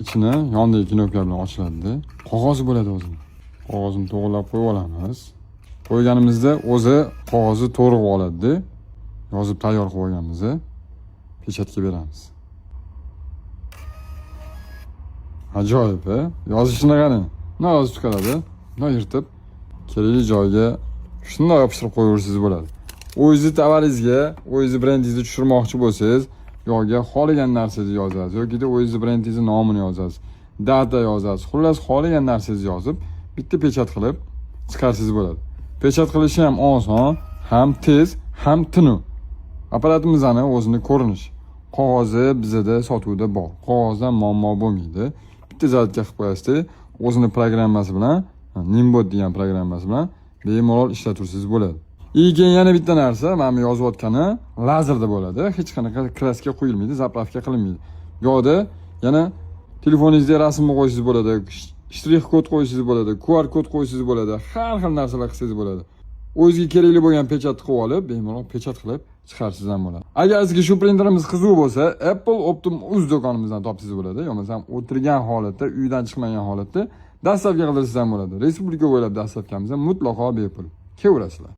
Ichini yonidagi knopka bilan ochiladi. Qog'ozi bo'ladi o'zini. Qog'ozini to'g'rilab qo'yib olamiz. Qo'yganimizda o'zi qog'ozni to'g'ri qilib oladi. Yozib tayyor qilib olganmiz. Печать ga beramiz. Ajoyib, a? Yozishini qarang. Bundoq yozib chiqaradi, bundoq yirtib kerakli joyga shundoq yopishtirib qo'yaversangiz bo'ladi. O'zingizni tovaringizga, o'zingizni brendingizni tushirmoqchi bo'lsangiz, yo'lga xohlagan narsangizni yozasiz yoki o'zingizni brendingizni nomini yozasiz, дата yozasiz. Xullas, xohlagan narsangizni yozib, bitta печать qilib chiqarsangiz bo'ladi. Печать qilishi ham oson, ham tez, ham tinuv. Apparatimizni o'zini ko'rinishi. Qog'ozi bizada sotuvda bor. Qog'ozdan muammo bo'lmaydi. Bitta зарядка qilib qo'yasizda, o'zini programmasi bilan, Nimbot degan programmasi bilan bemalol ishlatursangiz bo'ladi. И keyin yana bitta narsa, mana bu yozayotgani lazerda bo'ladi. Hech qanaqa краска quyilmaydi, заправка qilinmaydi. Bu yoqda yana telefoningizda rasmni qo'ysangiz bo'ladi, shtrix kod qo'ysangiz bo'ladi, QR kod qo'ysangiz bo'ladi, har xil narsalar qilsangiz bo'ladi. O'zingizga kerakli bo'lgan печать ni qilib olib, bemalol печать qilib chiqarsangiz ham bo'ladi. Agar sizga shu printerimiz qiziq bo'lsa, Apple Optim uz do'konimizdan topsangiz bo'ladi. Yo bo'lmasam o'tirgan holatda, uydan chiqmagan holatda доставка qildirsangiz ham bo'ladi. Respublika bo'ylab доставка miz mutlaqo bepul. Kelaverasizlar.